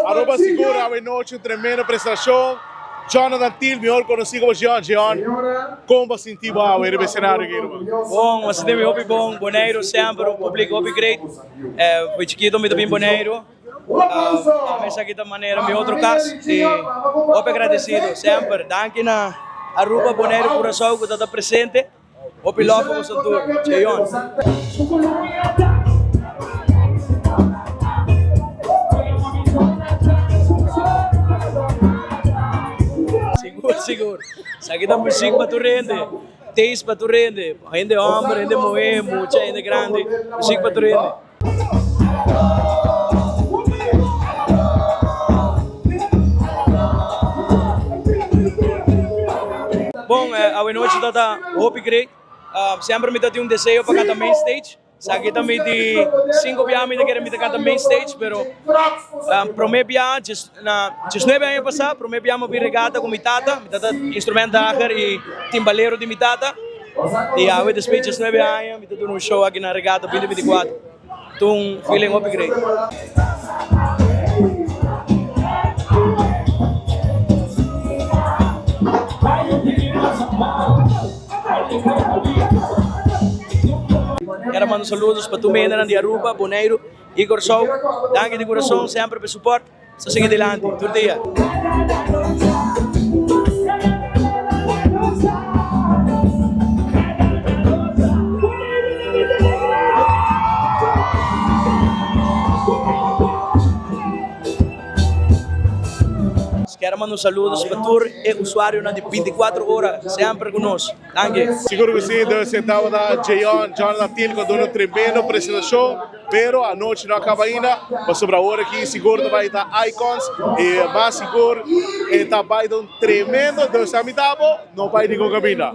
Aruba sigur awe nochi un tremendo prestacion. Jonathan Thiel, mihor conoci como Jeon. Jeon, con bo a sinti bo awe riba e escenario aki ruman? Bon, a sinti mi hopi bon. Boneiru semper un publico hopi great. Fo'i chikito mi ta bin Boneiru. Tambe esaki ta manera mi otro cas y hopi agradecido semper. Danki na Aruba, Boneiru, Curaçao cu ta ta presente. Hopi love pa boso tur. Jeon. Sigur sigur. Esaki ta muziek pa tur hende. Taste pa tur hende. Hende homber, hende muhe, mucha, hende grandi. Muziek pa tur hende. Bon, awenochi ta ta hopi great. Semper mi ta tin un deseo pa canta main stage. Esaki ta mi di cinco bia mi ta kere mi ta canta main stage, pero prome bia na diesnuebe aña pasa, prome bia mi a bin regata cu mi tata. Mi tata instrumentdrager y timbalero di mi tata. Y awe despues di diesnuebe aña mi ta duna un show aki na Regatta 2024. Ta un feeling hopi great. Kier a manda saludos pa tur mi hendenan di Aruba, Boneiru y Corsou. Danki di curason semper pa e support. Sa sigui dilanti tur dia. Kier a manda un saludo pa tur e usuarionan di 24 ora semper ku nos. Danki. Sigur ku si, dus e tabata Jeon Jonathan Thiel ku a duna un tremendo presentashon. Pero anochi no a caba ainda, pasobra awor aki sigur ta bay ta Icons y mas sigur e ta bay ta un tremendo dus a mita bo no bay ningun caminda.